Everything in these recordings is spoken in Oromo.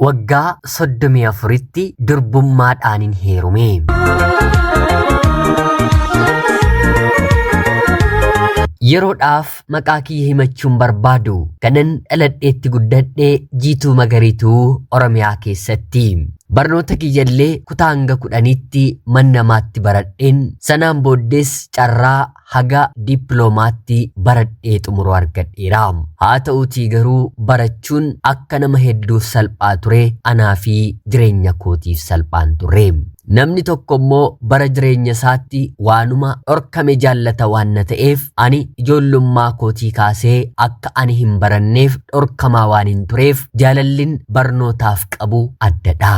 Waggaa 34tti durbummaadhaanin heerume. Yeroodhaaf maqaa kiyya himachuun barbaadu kanan dhaladheetti guddadhe Jiituu Magariituu Oromiyaa keessatti. Barnoota kiyyallee kutaa hanga 10tti man namaatti baradheen sanaan booddees carraa haga dippiloomaatti baradhee xumuruu argadheera. Haa ta'uutii garuu barachuun akka nama hedduuf salphaa ture anaa fi jireenya kootiif salphaan turre. Namni tokko immoo bara jireenya isaatti waanuma dhorkame jaallata waan na ta'eef ani ijoollummaa kootii kaasee akka ani hin baranneef dhorkamaa waan hin tureef jaalallin barnootaaf qabu addadha.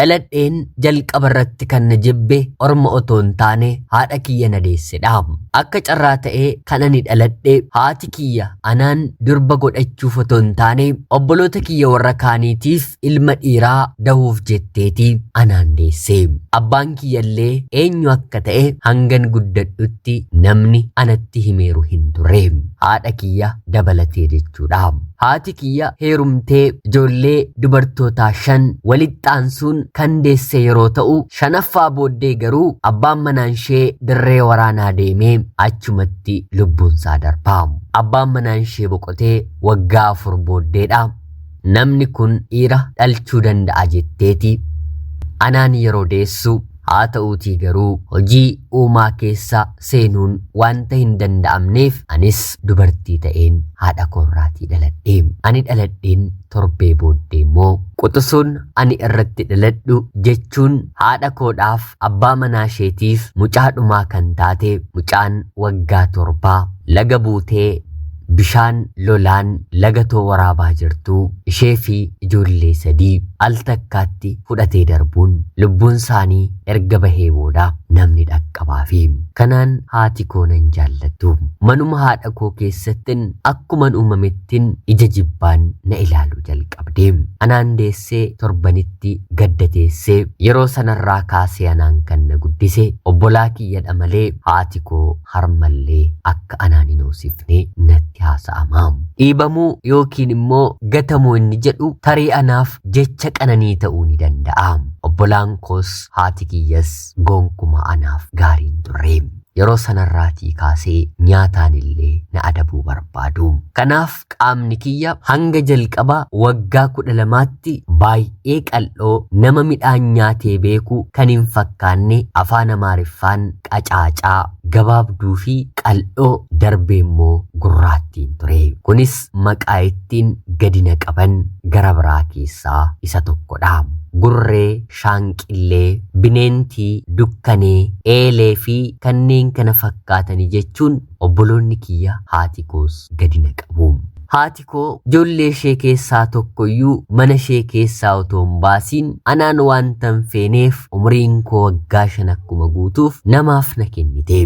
Dhaladheen jalqaba irratti kan na jibbe orma otoo hin taane haadha kiyya na deessedha. Akka carraa ta'ee kan ani dhaladhe haati kiyya anaan durba godhachuuf otoo hin taane obboloota kiyya warra kaaniitiif ilma dhiiraa dahuuf jetteeti anaan deesse. Abbaan kiyyallee eenyu akka ta'e hangan guddadhutti namni anatti himeeru hin turre. Haadha kiyya dabalatee jechuudha. Haati kiyya heerumtee ijoollee dubartootaa 5 walitti aansuun kan deesse yeroo ta'u, shanaffaa booddee garuu abbaan manaan ishee dirree waraanaa deemee achumatti lubbuunsaa darba. Abbaan manaan ishee boqotee waggaa 4 booddeedha. Namni kun dhiira dhalchuu danda'a jetteeti anaan yeroo deessu. Haa ta'uutii garuu hojii uumaa keessa seenuun wanta hin danda'amneef anis dubartii ta'een haadha koorraatii dhaladhe. Ani dhaladheen torbee booddee immoo quxusuun ani irratti dhaladhu jechuun haadha koodhaaf abbaa manaa isheetiif mucaa dhumaa kan taate mucaan waggaa 7 laga buutee bishaan lolaan laga too waraabaa jirtuu ishee fi ijoollee 3 al takkaatti fudhatee darbuun lubbuun isaanii erga bahee booda namni dhaqqabaafi. Kanaan haati koo nan jaallattu. Manuma haadha koo keessattin akkuman uumamettin ija jibbaan na ilaaluu jalqabde. Anaan deessee torbanitti gadda teessee yeroo sanarraa kaasee anaan kan na guddise obbolaa kiyyadha malee haati koo harmallee akka anaan hin hoosifne natti haasa'ama. Dhiibamuu yookiin immoo gatamuu inni jedhu tarii anaaf jecha qananii ta'uu ni danda'a. Obbolaan koos haati kiyyas gonkumaa anaaf gaarii hin turre. Yeroo sanarraatii kaasee nyaataan illee na adabuu barbaadu. Kanaaf qaamni kiyya hanga jalqaba waggaa 12tti baay'ee qal'oo nama midhaan nyaatee beeku kan hin fakkaanne afaan Amaariffaan qacaacaa, gabaabduu fi qal'oo darbee immoo gurraattiin ture. Kunis maqaa ittiin gadi na qaban gara biraa keessaa isa tokkodha. Gurree, shaanqillee, bineentii, dukkanee, eelee fi kanneen kana fakkaatani jechuun obboloonni kiyya haati koos gadi na qabu. Haati koo ijoollee ishee keessaa tokkoyyuu mana ishee keessaa otoo hin baasiin anaan wanta hin feeneef umriin koo waggaa 5 akkuma guutuuf namaaf na kennite.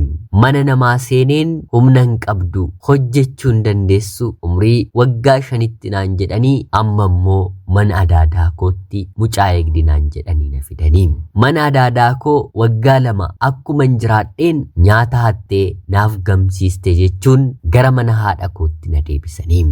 Mana namaa seeneen humna hin qabdu, hojjechuu hin dandeessu, umrii waggaa 5tti naan jedhanii amma immoo mana adaadaa kootti mucaa eegdi naan jedhanii na fidanii. Mana adaadaa koo waggaa 2 akkuman jiraadheen nyaata hattee naaf gamsiiste jechuun gara mana haadha kootti na deebisanii.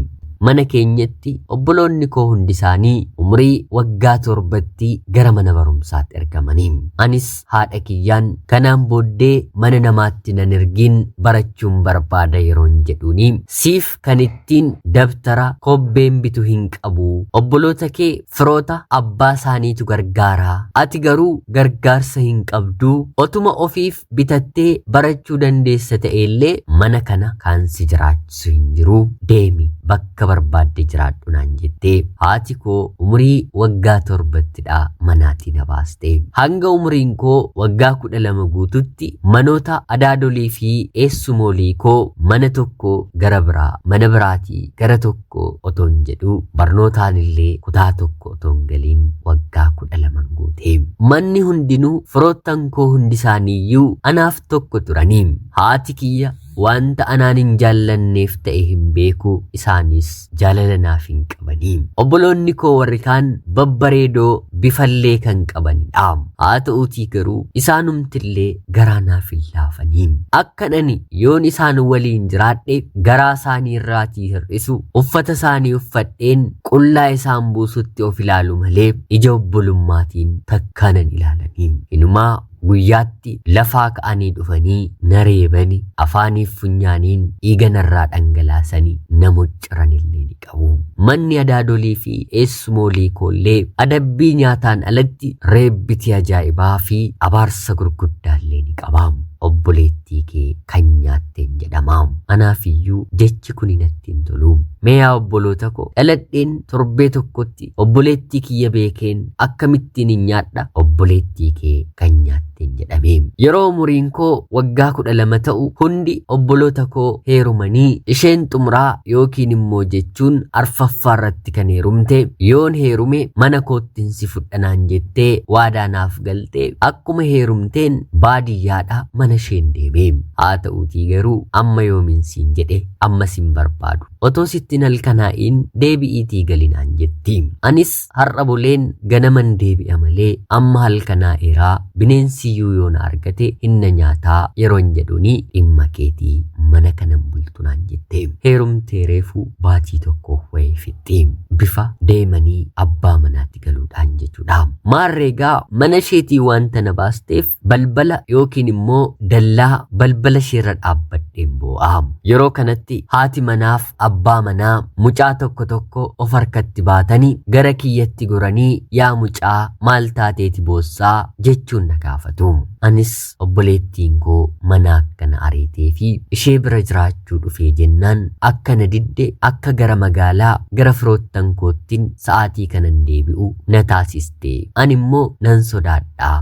Mana keenyatti obboloonni koo hundi isaanii umrii waggaa 7tti gara mana barumsaatti ergamanii. Anis haadha kiyyaan kanaan booddee mana namaatti nan ergiin barachuun barbaada yeroon jedhuuni siif kan ittiin dabtara kobbeen bitu hin qabu. Obboloota kee firoota abbaa isaaniitu gargaara. Ati garuu gargaarsa hin qabdu. Otuma ofiif bitattee barachuu dandeessa ta'ellee mana kana kan si jiraachisu hin jiru. Deemi bakka barbaadde jiraadhu naan jettee haati koo umurii waggaa 7ttidha manaatii na baaste. Hanga umuriin koo waggaa 12 guututti manoota adaadolii fi eessumoolii koo mana tokko gara biraa mana biraatii gara tokko otoon jedhu barnootaan illee kutaa tokko otoon galiin waggaa 12 guute. Manni hundinuu firoottan koo hundi isaaniiyyuu anaaf tokko turanii. Haati kiyya wanta anaan hin jaallanneef ta'e hin beeku, isaanis jaalala naaf hin qabanii. Obboloonni koo warri kaan babbareedoo bifallee kan qabanidha. Haa ta'uutii garuu isaanumtillee garaa naaf hin laafanii. Akkan ani yoon isaan waliin jiraadhe garaa isaanii irraatii hir'isu uffata isaanii uffadheen qullaa isaan buusutti of ilaalu malee ija obbolummaatiin takkaa nan ilaalanii. Inumaa guyyaatti lafaa ka'anii dhufanii na reebani, afaaniif funyaaniin dhiiga narraa dhangalaasanii na mocciranillee ni qabu. Manni adaadolii fi eessumoolii koollee adabbii nyaataan alatti reebbitii ajaa'ibaa fi abaarsa gurguddaallee ni qaba. Obboleettii kee kan nyaatteen jedhama. Anaaf iyyuu jechi kun natti hin tolu. Mee yaa obboloota koo, dhaladheen torbee tokkotti obboleettii kiyya beekeen akkamittiin hin nyaadha obboleettii kee kan nyaatteen jedhame. Yeroo umuriin koo waggaa 12 ta'u hundi obboloota koo heerumanii isheen xumuraa yookiin immoo jechuun arfaffaa irratti kan heerumte yoon heerume mana koottiin si fudhanaan jettee waadaa naaf galtee akkuma heerumteen baadiyyaadha mana isheen deeme. Haa ta'uutii garuu amma yoomin siin jedhe amma sin barbaadu. Otoo sittin halkanaa'iin deebi'iitii galinaan jetti. Anis har'a buleen ganaman deebi'a malee amma halkanaa'eeraa bineensiyyuu yoo na argate hinna nyaataa yeroon jedhuuni dhimma keetii mana kanan bultu naan jette. Heerumtee reefuu baatii tokko wayii fixxi. Bifa deemanii abbaa manaatti galuudhaan jechuudha. Maarreegaa mana isheetii wanta na baasteef balbala yookiin immoo dallaa balbala isheerra dhaabbadheen boo'a. Yeroo kanatti haati manaaf abbaa manaa mucaa tokko tokko of harkatti baatanii gara kiyyatti goranii yaa mucaa maal taateeti boossaa jechuun na gaafatu. Anis obboleettiin koo mana akkana ariitee fi ishee bira jiraachuu dhufee jennaan akka na didde akka gara magaalaa gara firoottan koottiin sa'aatii kanan deebi'u na taasiste. Ani immoo nan sodaadhaa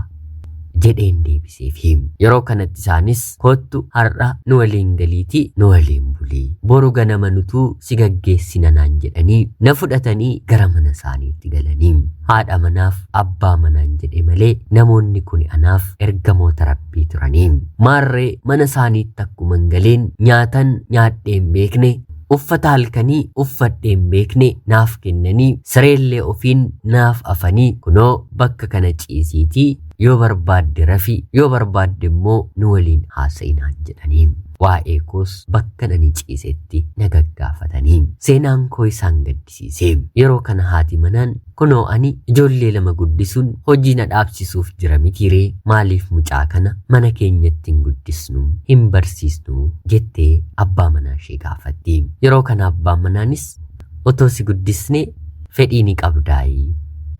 jedheen deebiseefi. Yeroo kanatti isaanis kottu har'a nu waliin galiitii nu waliin bulii. Boru ganama nutuu si gaggeessina naan jedhanii na fudhatanii gara mana isaaniitti galanii. Haadha manaaf abbaa manaan jedhe malee namoonni kun anaaf ergamoota rabbii turanii. Maarree mana isaaniitti akkuma hin galeen nyaatan nyaadhee hin beekne uffata halkanii uffadhee hin beekne naaf kennanii sireellee ofiin naaf afanii kunoo bakka kana ciisiitii yoo barbaadde rafi yoo barbaadde immoo nu waliin haasa'inaan jedhanii. Waa'ee koos bakka ani ciisetti na gaggaafatanii. Seenaan koo isaan gaddisiise. Yeroo kana haati manaan kunoo ani ijoollee lama guddisuun hojii na dhaabsisuuf jira mitiiree maaliif mucaa kana mana keenyatti hin guddisnu hin barsiisnu jettee abbaa manaa ishee gaafatti. Yeroo kana abbaan manaanis otoo si guddisne fedhii ni qabdaayii.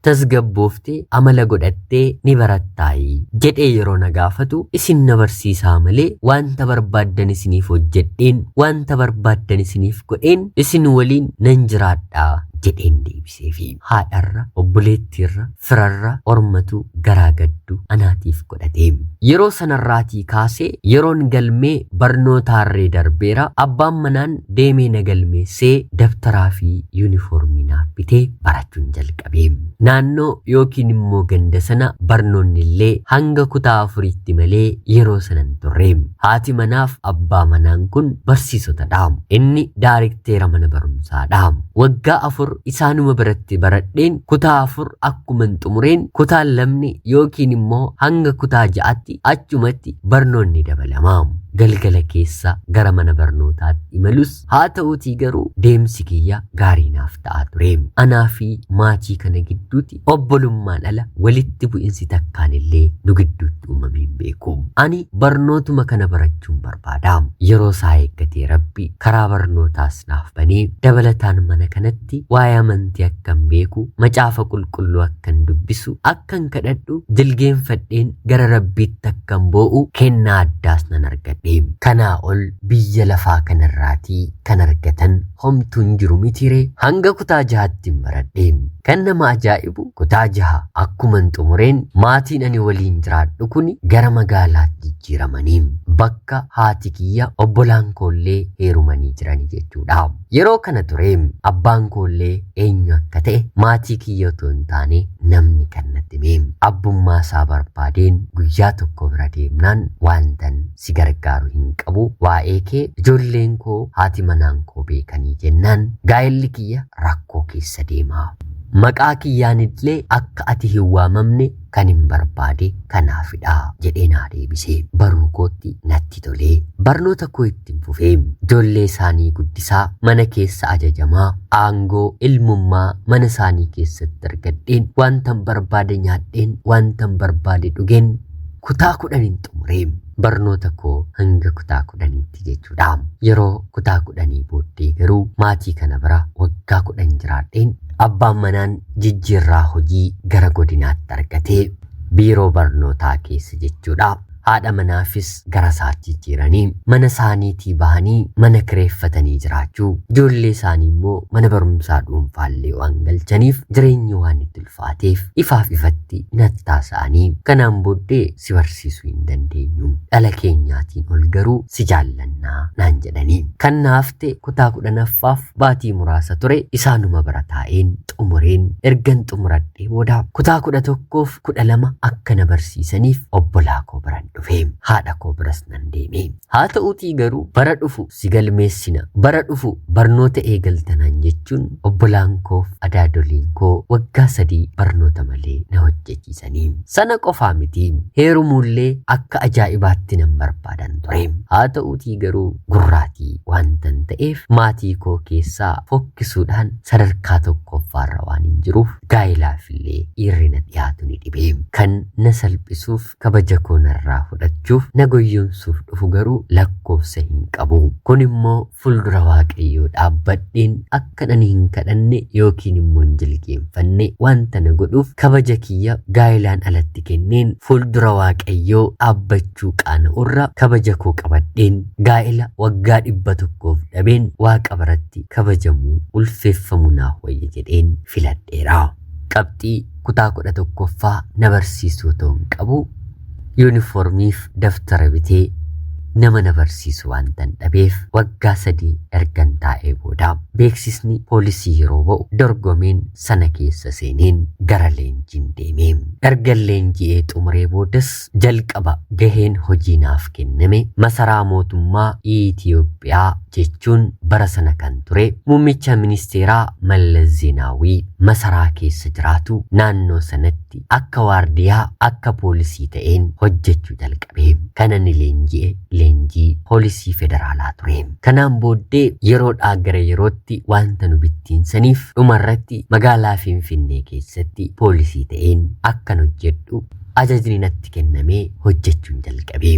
Tasgabbooftee amala godhattee ni barattaayii jedhee yeroo na gaafatu isin na barsiisaa malee wanta barbaaddan isiniif hojjedheen wanta barbaaddan isiniif godheen isin waliin nan jiraadhaa jedheen deebiseefi. Haadharra, obboleettiirra, firarra ormatu garaa gaddu anaatiif godhate. Yeroo sanarraatii kaasee yeroon galmee barnootaarree darbeera abbaan manaan deemee na galmeessee dabtaraa fi yuunifoormii naaf bitee barachuun jalqabe. Naannoo yookiin immoo ganda sana barnoonni illee hanga kutaa afuriitti malee yeroo sana hin turre. Haati manaaf abbaa manaan kun barsiisotadha. Inni daarikteera mana barumsaadha. Waggaa 4 isaanuma biratti baradheen kutaa 4 akkuma hin xumureen kutaan lamni yookiin immoo hanga kutaa 6tti achumatti barnoonni dabalama. Galgala keessa gara mana barnootaatti imalus haa ta'uutii garuu deemsi kiyya gaarii naaf ta'aa ture. Anaa fi maatii kana gidduutti obbolummaan ala walitti bu'insi takkaan illee nu gidduutti uumamee hin beeku. Ani barnootuma kana barachuun barbaada. Yeroo isaa eeggatee Rabbi karaa barnootaas naaf banee dabalataan mana kanatti waa'ee amantii akkan beeku, macaafa qulqulluu akkan dubbisu, akkan kadhadhu, jilgeenfadheen gara Rabbiitti akkan boo'u kennaa addaas nan argadhe. Kanaa ol biyya lafaa kanarraatii kan argatan homtuun jiru mitiiree hanga kutaa 6tti hin baradhe. Kan nama ajaa'ibu kutaa 6 akkuman xumureen maatiin ani waliin jiraadhu kun gara magaalaatti jijjiiramanii bakka haati kiyya obbolaan koollee heerumanii jiranii jechuudha. Yeroo kana ture abbaan koollee eenyu akka ta'e maatii kiyya otoo hin taane namni kan natti hime. Abbummaa isaa barbaadeen guyyaa tokko bira deemnaan wantan si gargaaru hin qabu waa'ee kee ijoolleen koo haati manaan koo beekanii jennaan gaa'elli kiyya rakkoo keessa deema. Maqaa kiyyaanillee akka ati hin waamamne kan hin barbaade kanaafidha jedhee naa deebisee baruu kootti natti tolee barnoota koo ittiin fufee ijoollee isaanii guddisaa mana keessa ajajamaa aangoo ilmummaa mana isaanii keessatti argadheen wantan barbaade nyaadheen wantan barbaade dhugeen kutaa 10n xumuree barnoota koo hanga kutaa 10tti jechuudha. Yeroo kutaa 10 booddee garuu maatii kana bira waggaa 10 jiraadheen abbaan manaan jijjiirraa hojii gara godinaatti argatee biiroo barnootaa keessa jechuudha. Haadha manaafis gara isaatti jijjiiranii mana isaaniitii bahanii mana kireeffatanii jiraachuu ijoollee isaanii immoo mana barumsaa dhuunfaallee waan galchaniif jireenyi waan itti ulfaateef ifaaf ifatti nattaasa'anii kanaan booddee si barsiisuu hin dandeenyu dhala keenyaatiin ol garuu si jaallannaa naan jedhanii kan naafte kutaa 10ffaaf baatii muraasa ture isaanuma bira taa'een xumureen ergan xumuradhee booda kutaa 11f 12 akka na barsiisaniif obbolaa koo biran dhufe haadha koo biras nan deeme. Haa ta'uutii garuu bara dhufu si galmeessina bara dhufu barnoota eegaltanaan jechuun obbolaan koof adaadoliin koo waggaa 3 barnoota malee na hojjechiisanii. Sana qofaa miti heerumuullee akka ajaa'ibaatti nan barbaadan ture. Haa ta'uutii garuu gurraatii waantan ta'eef maatii koo keessaa fokkisuudhaan sadarkaa tokkoffaarra waan hin jiruuf gaa'ilaafillee dhiirri na dhiyaatu ni dhibe. Kan na salphisuuf kabaja koo narraa fudhachuuf na goyyomsuuf dhufu garuu lakkoofsa hin qabu. Kun immoo fuuldura Waaqayyoo dhaabbadheen akka ani hin kadhanne yookiin immoo hin jilgeenfanne wanta na godhuuf kabaja kiyya gaa'ilaan alatti kenneen fuuldura Waaqayyoo dhaabbachuu qaana'urra kabaja koo qabadheen gaa'ila waggaa 100 dhabeen Waaqa biratti kabajamuu ulfeeffamuu naaf wayya jedheen filadheera. Qabxii kutaa 11ffaa na barsiisuu otoo hin qabu yuunifoormiif daftara bitee nama na barsiisu waantan dhabeef waggaa 3 ergan taa'ee booda beeksisni poolisii yeroo ba'u dorgomeen sana keessa seeneen gara leenjiin deeme. Ergan leenji'ee xumuree boodas jalqaba gaheen hojii naaf kenname masaraa mootummaa Itiyoophiyaa jechuun bara sana kan ture muummicha ministeeraa Mallas Zeenaawii masaraa keessa jiraatu naannoo sanatti akka waardiyaa akka poolisii ta'een hojjechuu jalqabe. Kan ani leenji'e leenjii poolisii federaalaa ture. Kanaan booddee yeroodhaa gara yerootti wanta nu bittiinsaniif dhumarratti magaalaa Finfinnee keessatti poolisii ta'een akkan hojjedhu ajajni natti kennamee hojjechuun jalqabe.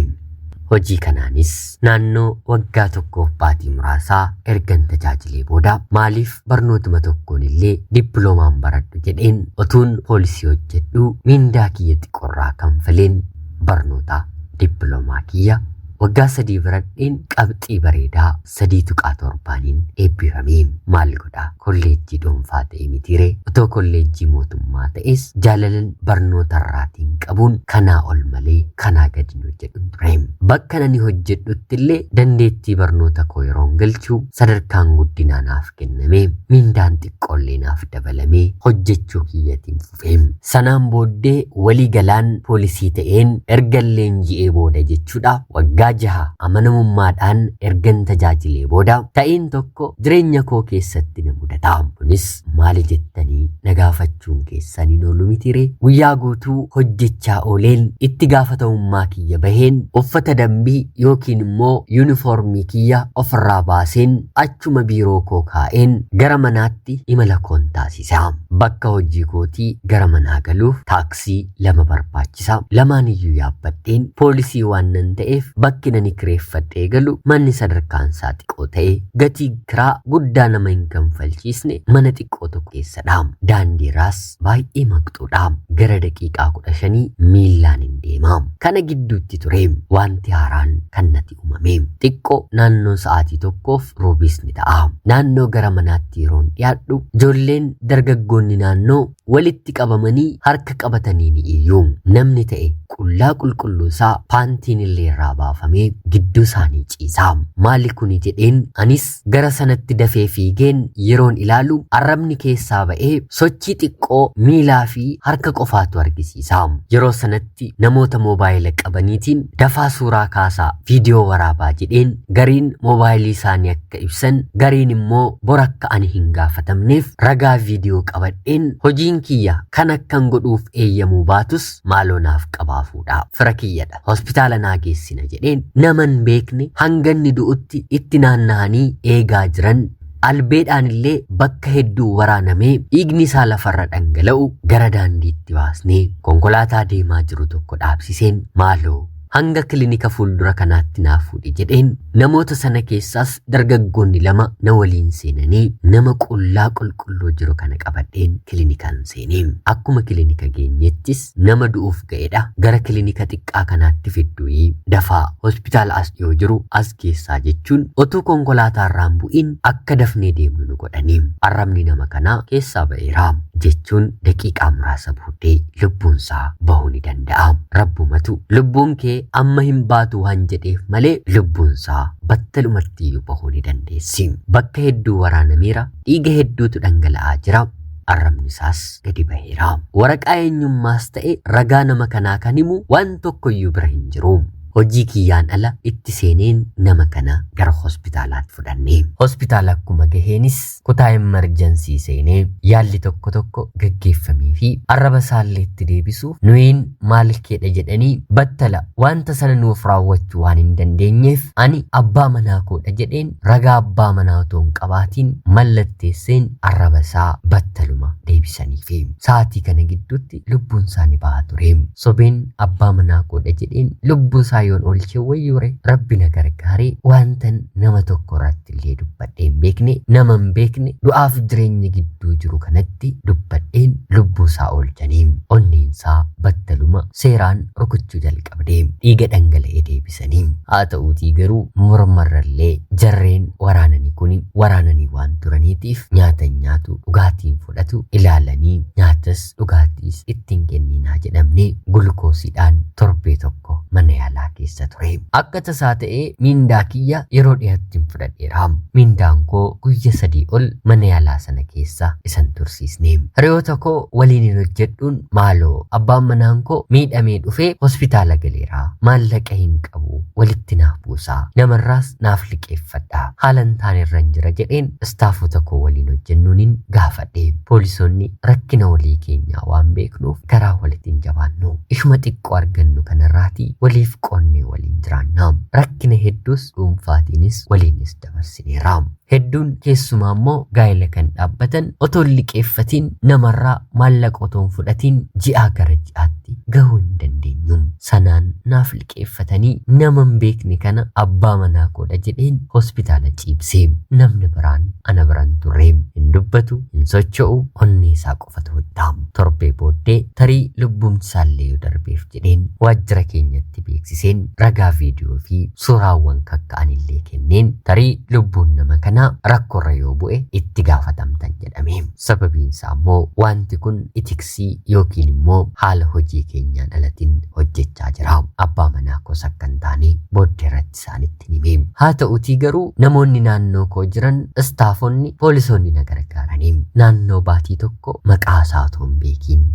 Hojii kanaanis naannoo waggaa 1f baatii muraasaa ergan tajaajilee booda maaliif barnootuma tokkoon illee dippiloomaan baradhu jedheen otuun poolisii hojjedhu miindaa kiyya xiqqoorraa kanfaleen barnoota dippiloomaa kiyya waggaa 3 baradheen qabxii bareedaa 3.7niin eebbifame. Maal godha kolleejjii dhuunfaa ta'e mitiiree otoo kolleejjii mootummaa ta'es jaalalan barnootarraatiin qabuun kanaa ol malee kanaa gadi hin hojjedhu ture. Bakka ani hojjedhutti illee dandeettii barnoota koo yeroon galchu sadarkaan guddinaa naaf kenname miindaan xiqqoollee naaf dabalamee hojjechuu kiyyatiin fufe. Sanaan booddee walii galaan poolisii ta'een ergan leenji'ee booda jechuudha waggaa 6 amanamummaadhaan ergan tajaajilee booda ta'iin tokko jireenya koo keessatti na mudata. Kunis maali jettanii na gaafachuun keessan hin oolu mitiiree guyyaa guutuu hojjechaa ooleen itti gaafatamummaa kiyya baheen uffata dambii yookiin immoo yuunifoormii kiyya ofirraa baaseen achuma biiroo koo kaa'een gara manaatti imala koon taasisa. Bakka hojii kootii gara manaa galuuf taaksii 2 barbaachisa. Lamaan iyyuu yaabbadheen poolisii waan nan ta'eef bakki nani kireeffadhee galu manni sadarkaan isaa xiqqoo ta'e gatii kiraa guddaa nama hin kanfalchiisne mana xiqqoo tokko keessadha. Daandiirraas baay'ee maqxuudha. Gara daqiiqaa 15 miillaan hin deema. Kana gidduutti ture wanti haaraan kan natti uumame. Xiqqoo naannoo sa'aatii 1f roobiis ni ta'a. Naannoo gara manaatti yeroon dhiyaadhu ijoolleen dargaggoonni naannoo walitti qabamanii harka qabatanii ni iyyu. Namni ta'e Qullaa qulqulluu isaa paantiin illee irraa baafamee gidduu isaanii ciisa. Maali kuni jedheen anis gara sanatti dafee fiigeen yeroon ilaalu arrabni keessaa ba'ee sochii xiqqoo miilaa fi harka qofaatu argisiisa. Yeroo sanatti namoota moobaayila qabaniitiin dafaa suuraa kaasaa, viidiyoo waraabaa jedheen gariin moobaayilii isaanii akka ibsan, gariin immoo bor akka ani hin gaafatamneef ragaa viidiyoo qabadheen hojiin kiyya kan akkan godhuuf eeyyamuu baatus maaloo naaf qabaa fuudhaa. Fira kiyyadha. Hospitaala naa geessina jedheen naman beekne hanga inni du'utti itti naanna'anii eegaa jiran albeedhaan illee bakka hedduu waraanamee dhiigni isaa lafarra dhangala'u gara daandiitti baasnee konkolaataa deemaa jiru tokko dhaabsiseen maaloo hanga kilinika fuuldura kanaatti naa fuudhi jedheen namoota sana keessaas dargaggoonni lama na waliin seenanii nama qullaa qulqulluu jiru kana qabadheen kilinikaan seenee. Akkuma kilinika geenyettis nama du'uuf ga'edha gara kilinika xiqqaa kanaatti fidduyi dafaa hospitaala as dhiyoo jiru as geessaa jechuun otuu konkolaataarraan bu'iin akka dafnee deemnu nu godhanii. Arrabni nama kanaa keessaa ba'eera jechuun daqiiqaa muraasa booddee lubbuunsaa bahuu ni danda'a. Rabbumatu lubbuun kee amma hin baatu waan jedheef malee lubbuunsaa battalumatti iyyuu bahuu ni dandeessi. Bakka hedduu waraanameera, dhiiga hedduutu dhangala'aa jira. Arrabni isaas gadi baheera. Waraqaa eenyummaas ta'e ragaa nama kanaa kan himu waan tokkoyyuu bira hin jiru. Hojii kiyyaan ala itti seeneen nama kana gara hospitaalaatti fudhanne. Hospitaala akkuma gaheenis kutaa emerjensii seenee yaalli tokko tokko gaggeeffamee fi arraba isaallee itti deebisuuf nuyiin maal keedha jedhanii battala wanta sana nuuf raawwachuu waan hin dandeenyeef ani abbaa manaa koodha jedheen ragaa abbaa manaa otoo hin qabaatiin mallatteesseen arraba isaa battaluma deebisaniifi. Sa'aatii kana gidduutti lubbuun isaa ni baha ture. Sobeen abbaa manaa koodha jedheen lubbuu isaa yoon oolche wayyuure rabbi na gargaaree wantan nama tokko irratti illee dubbadhee hin beekne, nama hin beekne du'aaf jireenya gidduu jiru kanatti dubbadheen lubbuu isaa oolchanii onneen isaa battaluma seeraan rukuchuu jalqabdee dhiiga dhangala'ee deebisanii. Haa ta'uutii garuu mormarrallee jarreen waraananii kun waraananii waan turaniitiif nyaata hin nyaatu, dhugaatiin fudhatu ilaalanii nyaatas dhugaatiis ittiin kenninaa jedhamne gulukoosiidhaan torbee tokko mana yaalaa keessa ture. Akka tasaa ta'ee miindaa kiyya yeroo dhiyaatti hin fudhadheera. Miindaan koo guyya 3 ol mana yaalaa sana keessa isan tursiisne. Hiriyoota koo waliin hin hojjedhuun maaloo abbaan manaan koo miidhamee dhufee hospitaala galeera. Maallaqa hin qabu walitti naaf buusaa. Namarraas naaf liqeeffadha. Haala hin taane irra hin jira jedheen istaafota koo waliin hojjennuunin gaafadhe. Poolisoonni rakkina walii keenyaa waan beeknuuf garaa walitti hin jabaannu. Ishuma xiqqoo argannu kanarraatii waliif qoonnee waliin jiraanna. Rakkina hedduus dhuunfaatiinis waliinis dabarsineera. Hedduun keessumaa immoo gaa'ela kan dhaabbatan otoo hin liqeeffatiin namarraa maallaqa otoo hin fudhatiin ji'aa gara ji'aatti gahuu hin dandeenyu. Sanaan naaf liqeeffatanii nama hin beekne kana abbaa manaa koodha jedheen hospitaala ciibse. Namni biraan ana biran turre. Hin dubbatu, hin socho'u, onnee isaa qofatu hojjeta. Torbee booddee tarii lubbuun isaallee yoo darbeef jedheen waajjira keenyatti beeksiseen ragaa viidiyoo fi suuraawwan kakka'anillee kenneen tarii lubbuun nama kanaa rakkoorra yoo bu'e itti gaafatamtan jedhame. Sababiin isaa immoo wanti kun itiksii yookiin immoo haala hojii keenyaan alatiin hojjechaa jira. Abbaa manaa koos akka hin taane booddee irratti isaanitti hime. Haa ta'utii garuu namoonni naannoo koo jiran istaafonni poolisoonni na gargaaranii naannoo baatii tokko maqaa isaa otoo hin beekiin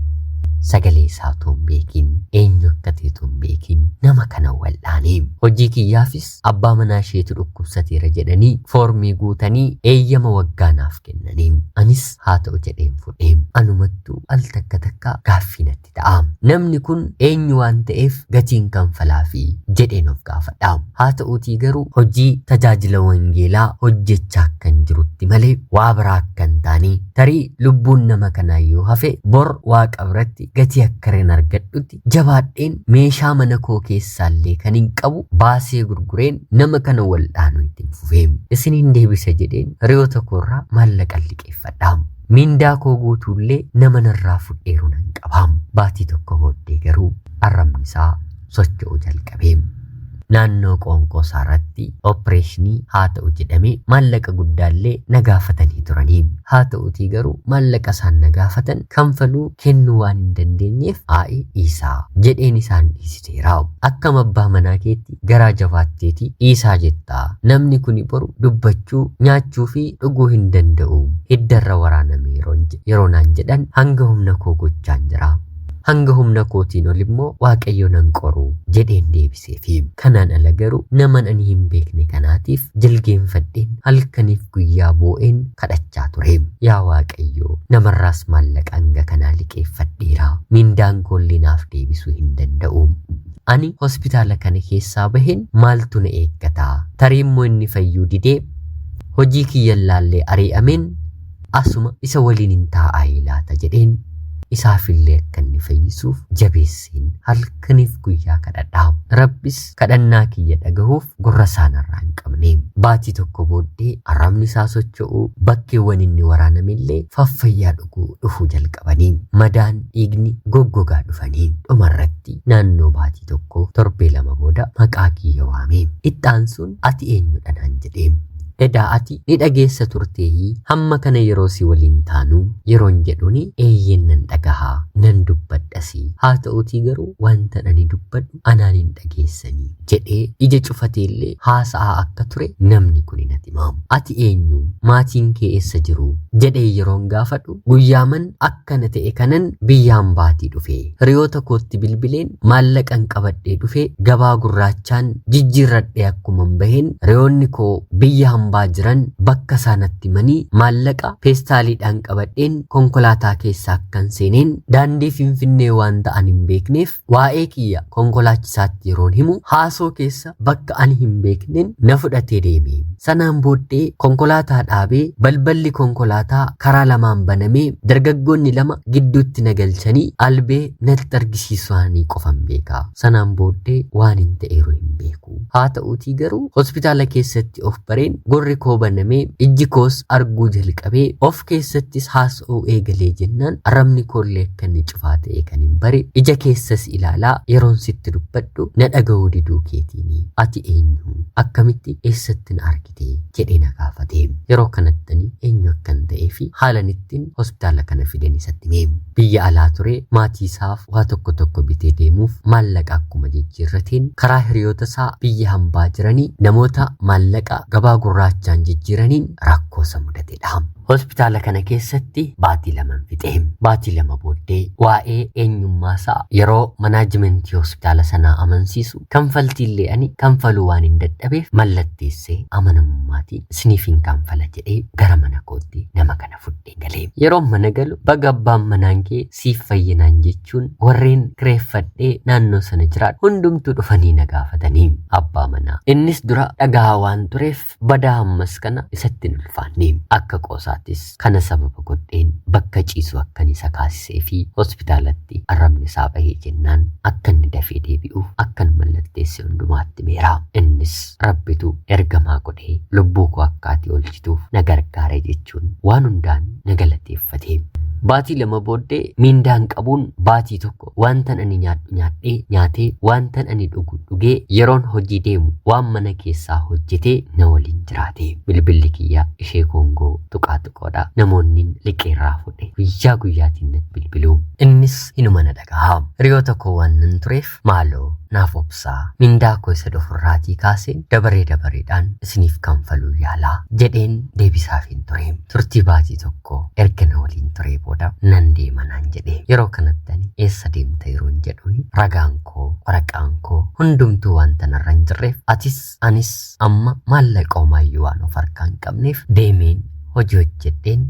sagalee isaa otoo hin beekiin eenyu akka ta'e otoo hin beekiin nama kana wal'aane. Hojii kiyyaafis abbaa manaa isheetu dhukkubsateera jedhanii foormii guutanii eeyyama waggaa naaf kennanii. Anis haa ta'u jedheen fudhee anumattuu al takka takka gaaffii natti ta'a. Namni kun eenyu waan ta'eef gatiin kanfalaafi jedheen of gaafadha. Haa ta'uutii garuu hojii tajaajila wangeelaa hojjechaa akkan jirutti malee waa biraa akka hin taane tarii lubbuun nama kanaa yoo hafe bor waaqa biratti gatii akka hin argadhutti jabaadheen meeshaa mana koo keessaallee kan hin qabu baasee gurgureen nama kana wal'aanuu ittiin fufee isiniin deebisa jedheen hiriyoota koorraa maallaqa liqeeffadha. Miindaa koo guutuullee nama narraa fudheeru nan qaba. Baatii tokko booddee garuu arrabni isaa socho'uu jalqabe. Naannoo qoonqoo isaarratti opereeshinii haa ta'u jedhamee maallaqa guddaallee na gaafatanii turanii. Haa ta'utii garuu maallaqa isaan na gaafatan kanfaluu kennuu waan hin dandeenyeef aa'i dhiisaa jedheen isaan dhiisiseera. Akkam abbaa manaa keetti garaa jabaatteeti dhiisaa jettaa. Namni kuni boru dubbachuu, nyaachuu fi dhuguu hin danda'u. Hiddarra waraaname yeroo naan jedhan hanga humna koo gochaan jira. Hanga humna kootiin ol immoo Waaqayyo nan qoru jedheen deebiseefi. Kanaan ala garuu naman ani hin beekne kanaatiif jilgeenfadheen halkaniif guyyaa boo'een kadhachaa ture. Yaa Waaqayyo, namarraas maallaqa hanga kanaa liqeeffadheera. Mindaan koollee naaf deebisuu hin danda'u. Ani hospitaala kana keessaa baheen maaltu na eeggata? Tarii immoo inni fayyuu didee hojii kiyyan laallee ari'ameen asuma isa waliin hin taa'aa laata jedheen isaafillee akka inni fayyisuuf jabeesseen halkaniif guyyaa kadhadhaa. Rabbis kadhannaa kiyya dhagahuuf gurra isaanirraa hin qabne. Baatii tokko booddee arrabni isaa socho'uu, bakkeewwan inni waraanamellee faffayyaa dhuguu dhufuu jalqabanii, madaan dhiigni goggogaa dhufanii, dhumarratti naannoo baatii tokko torbee 2 booda maqaa kiyya waame. Itti aansuun ati eenyudha naan jedhee. Edaa ati ni dhageessa turteeyii hamma kana yeroo si waliin taanu yeroon jedhuuni eeyyeen nan dhagahaa nan dubbadhasi, haa ta'uutii garuu wanta ani dubbadhu anaan hin dhageessanii jedhee ija cufateellee haasa'aa akka ture namni kun natti hima. Ati eenyu? Maatiin kee eessa jiru? Jedhee yeroon gaafadhu guyyaaman akkana ta'e kanan biyyaan baatii dhufe. Hiriyoota kootti bilbileen maallaqan qabadhee dhufe gabaa gurraachaan jijjiirradhee akkuman baheen hiriyoonni koo biyya hambaa jiran bakka isaanatti himanii maallaqa peestaaliidhaan qabadheen konkolaataa keessa akkan seeneen daandii Finfinnee waan ta'an hin beekneef waa'ee kiyya konkolaachisaatti yeroon himu haasoo keessa bakka ani hin beekneen na fudhatee deeme. Sanaan booddee konkolaataa dhaabee balballi konkolaataa karaa lamaan banamee dargaggoonni lama gidduutti na galchanii albee natti argisiisanii qofan beeka. Sanaan booddee waan hin ta'eeru hin beeku. Haa ta'uutii garuu hospitaala keessatti of bareen gurri koo banamee ijji koos arguu jalqabee of keessattis haasa'uu eegalee jennaan arrabni koollee akka inni cufaa ta'e kan hin bare ija keessas ilaalaa yeroon sitti dubbadhu na dhaga'uu diduu keetiini. Ati eenyu? Akkamitti eessatti na argite? Jedhee na gaafate. Yeroo kanattani eenyu akkan ta'ee fi haalan ittiin hospitaala kana fidan isatti hime. Biyya alaa ture maatii isaaf waa tokko tokko bitee deemuuf maallaqa akkuma jijjiirrateen karaa hiriyoota isaa biyya hambaa jiranii namoota maallaqa gabaa gurraachaan jijjiiraniin rakkoo isa mudatedha. Hospitaala kana keessatti baatii 2 fixe. Baatii 2 booddee waa'ee eenyummaa isaa yeroo manaajimentii hospitaala sanaa amansiisu kanfaltiillee ani kanfaluu waan hin dadhabeef mallatteessee amanamummaatiin isiniif hin kanfala jedhee gara mana kootti nama kana fudhee galee. Yeroo mana galu baga abbaan manaan kee siif fayyinaan jechuun warreen kireeffadhee naannoo sana jiraadhu hundumtuu dhufanii na gaafatanii abbaa manaa. Innis dura dhagahaa waan tureef badaa ammas kana isatti hin ulfaanne. Akka qoosaattis kana sababa godheen bakka ciisu akkan isa kaasisee fi hospitaalatti arrabni isaa bahee jennaan akka inni dafee deebi'uuf akkan mallatteesse hundumaatti meera. Innis rabbitu ergamaa godhee lubbuu koo akka ati oolchituuf na gargaare jechuun waan hundaan na galateeffate. Baatii 2 booddee miindaan qabuun baatii tokko wantan ani nyaadhu nyaadhee nyaatee wantan ani dhugu dhugee yeroon hojii deemu waan mana keessaa hojjetee na waliin jiraate. Bilbilli kiyya ishee Koongoo tuqaa tuqoodha. Namoonni liqeerraa fudhe guyyaa guyyaatiin natti bilbilu. Innis hinuma na dhagaha. Hiriyoota koo waan nan tureef maaloo naaf obsaa. Mindaa koo isa dhufurraatii kaaseen dabaree dabareedhaan isiniif kanfaluu yaalaa jedheen deebisaaf hin ture. Turtii baatii tokko erga na waliin turee booda nan deema naan jedhe. Yeroo kanatti ani eessa deemta yeroon jedhuun ragaan koo waraqaan koo hundumtuu wanta narra hin jirreef atis anis amma maallaqa homaayyuu waan of harkaa hin qabneef deemeen hojii hojjedheen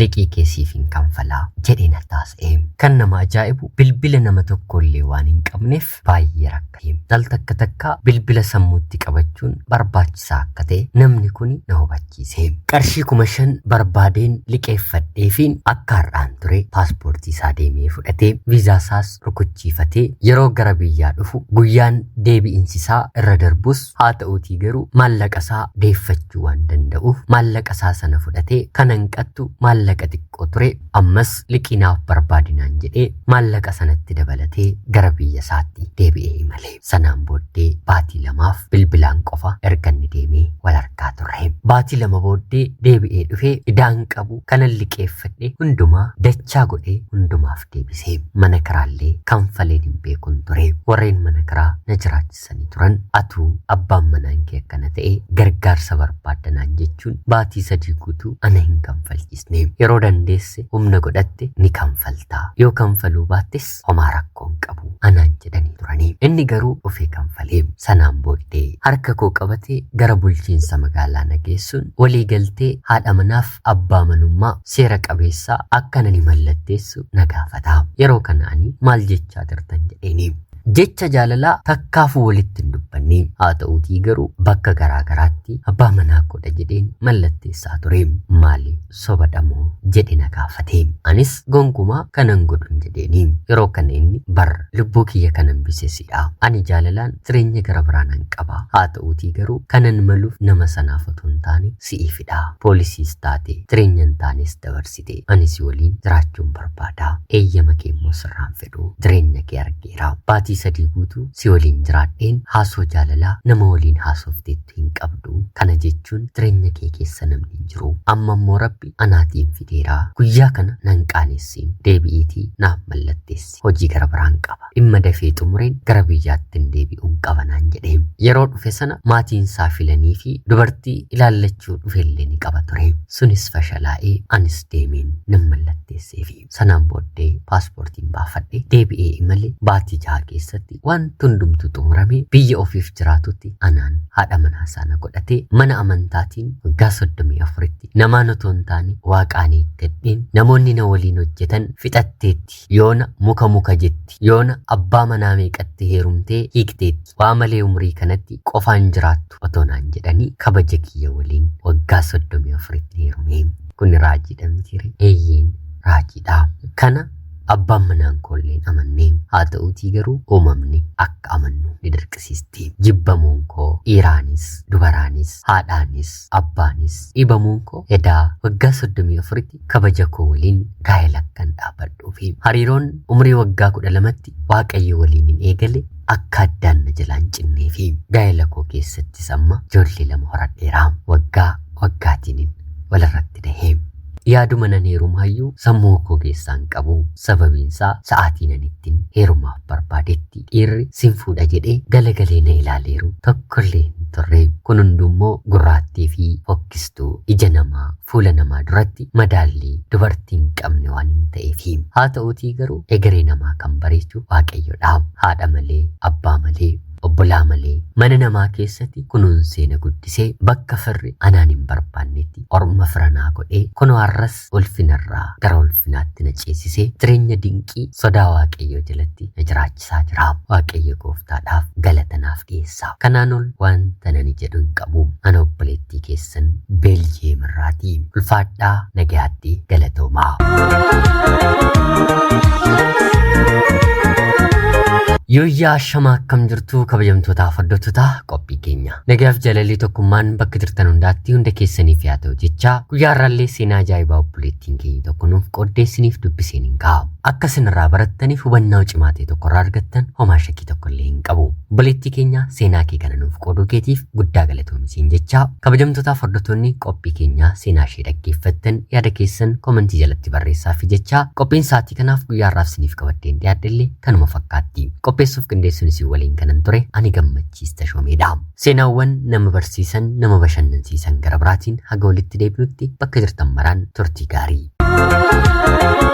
liqii kee siif hin kanfalaa jedhee na taasise. Kan nama ajaa'ibu bilbila nama tokkollee waan hin qabneef baay'ee rakkate. Al takka takka bilbila sammuutti qabachuun barbaachisaa akka ta'e namni kun na hubachiise. Qarshii 5,000 barbaadeen liqeeffadheefiin akka har'aan ture paaspoortii isaa deemee fudhatee viizaa isaas rukuchiifatee yeroo gara biyyaa dhufu guyyaan deebi'insi isaa irra darbus haa ta'uutii garuu maallaqa isaa deeffachuu waan danda'uuf maallaqa isaa sana fudhatee kan hanqattu maallaqa Maallaqa xiqqoo ture ammas liqii naaf barbaadinaan jedhee maallaqa sanatti dabalatee gara biyya isaatti deebi'ee imale. Sanaan booddee baatii 2f bilbilaan qofa erga inni deemee wal argaa turre. Baatii 2 booddee deebi'ee dhufee idaan qabu kanan liqeeffadhe hundumaa dachaa godhee hundumaaf deebise. Mana kiraallee kanfaleen hin beekun ture. Warreen mana kiraa na jiraachisanii turan atuu abbaan manaan kee akkana ta'e gargaarsa barbaadda naan jechuun baatii 3 guutuu ana hin kanfalchisne. Yeroo dandeesse humna godhatte ni kanfalta. Yoo kanfaluu baattes homaa rakkoo hin qabu anaan jedhanii turanii. Inni garuu dhufee kanfalee. Sanaan booddee harka koo qabatee gara bulchiinsa magaalaa na geessuun walii galtee haadha manaaf abbaa manummaa seera qabeessaa akka nani mallatteessu na gaafata. Yeroo kana ani maal jechaa jirtan jedheeni. Jecha jaalalaa takkaafuu walitti hin dubbanne. Haa ta'uutii garuu bakka garaa garaatti abbaa manaa koodha jedheen mallatteessaa ture. Maali sobadha moo jedhe na gaafate. Anis gonkumaa kanan godhu hin jedheeni. Yeroo kana inni bar lubbuu kiyya kan hambise sidha. Ani jaalalaan jireenya gara biraa nan qaba. Haa ta'uutii garuu kanan maluuf nama sanaaf otoo hin taane si'iifidha. Poolisiis taate jireenya hin taanes dabarsite. Ani si waliin jiraachuun barbaada. Eeyyama kee immoo sirraan fedhu. Jireenya kee argeera. Baatii 3 guutuu si waliin jiraadheen haasoo jaalalaa nama waliin haasofteettu hin qabdu. Kana jechuun jireenya kee keessa namni hin jiru. Amma immoo Rabbi anaatiin fideera. Guyyaa kana nan qaanessin. Deebi'iitii naaf mallatteessi. Hojii gara biraan qaba. Dhimma dafee xumureen gara biyyaattin deebi'uun qaba naan jedhe. Yeroo dhufe sana maatiin isaa filanii fi dubartii ilaallachuu dhufellee ni qaba ture. Sunis fashalaa'ee anis deemeen nan mallatteesseefi. Sanaan booddee paaspoortiin baafadhe deebi'ee imale baatii 6 keessatti wanti hundumtuu xumuramee biyya ofiif jiraatutti anaan haadha manaa isaa na godhatee mana amantaatiin waggaa 34tti namaan otoo hin taane waaqaan eeggadheen namoonni na waliin hojjetan fixatteetti yoona muka muka jetti yoona abbaa manaa meeqatti heerumtee hiikteetti waa malee umurii kanatti qofaan jiraattu otoo naan jedhanii kabaja kiyya waliin waggaa 34tti heerume. Kun raajiidha mitiire? Eeyyeen raajiidha. Kana abbaan manaan koollee hin amanne. Haa ta'uutii garuu uumamni akka amannu ni dirqisiisti. Jibbamuun koo dhiiraanis, dubaraanis, haadhaanis, abbaanis dhibamuun koo edaa waggaa 34tti kabaja koo waliin gaa'ela akkan dhaabbadhuufi. Hariiroon umurii waggaa 12tti Waaqayyo waliin hin eegale akka addaan na jalaa hin cinneefi. Gaa'ela koo keessattis amma ijoollee 2 horadheera. Waggaa waggaatiinin walirratti dahe. Yaaduma nan heerumaayyuu sammuu koo keessaa hin qabu. Sababiinsaa sa'aatii nan ittiin heerumaaf barbaadetti dhiirri sin fuudha jedhee galagalee na ilaaleeru tokkollee hin turre. Kun hundummoo gurraattii fi fokkistuu ija namaa fuula namaa duratti madaallii dubartii hin qabne waan hin ta'eefi. Haa ta'uutii garuu egeree namaa kan bareechu Waaqayyodha. Haadha malee, abbaa malee, obbolaa malee mana namaa keessatti kunuunsee na guddisee bakka firri anaan hin barbaannetti orma fira naa godhee kunoo har'as ulfinarraa gara ulfinaatti na ceesisee jireenya dinqii sodaa Waaqayyoo jalatti na jiraachisaa jira. Waaqayyo gooftaadhaaf galata naaf dhiyeessa. Kanaan ol wanta nani jedhu hin qabu. Ana obboleettii keessan Beeljiyeem irraati. Ulfaadhaa nagayaatti galatoomaa. Yooyyaa ashamaa akkam jirtu kabajamtootaaf hordoftoota qophii keenya. Nagaaf jaalalli tokkummaan bakka jirtan hundaatti hunda keessaniif yaa ta'u jechaa guyyaa har'aallee seenaa ajaa'ibaa obboleettiin keenya tokko nuuf qooddeessiniif dubbiseen hin ka'a. Akka isinirraa barattaniif hubannaa cimaa ta'e tokkorraa argattan homaa shakkii tokkollee hin qabu. Obboleettii keenya seenaa kee kana nuuf qooduu keetiif guddaa galatoomi siin jechaa kabajamtootaaf hordoftoonni qophii keenyaa seenaa ishee dhaggeeffattan yaada keessan komentii jalatti barreessaafi jechaa qophiin sa'aatii kanaaf guyyaa har'aaf isiniif qabaddeen dhiyaadhellee kanuma fakkaatti. Qopheessuuf qindeessuun isin waliin kanan ture ani Gammachiis Tashoomeedha. Seenaawwan nama barsiisan nama bashannansiisan gara biraatiin haga walitti deebinutti bakka jirtan maraan turtii gaarii.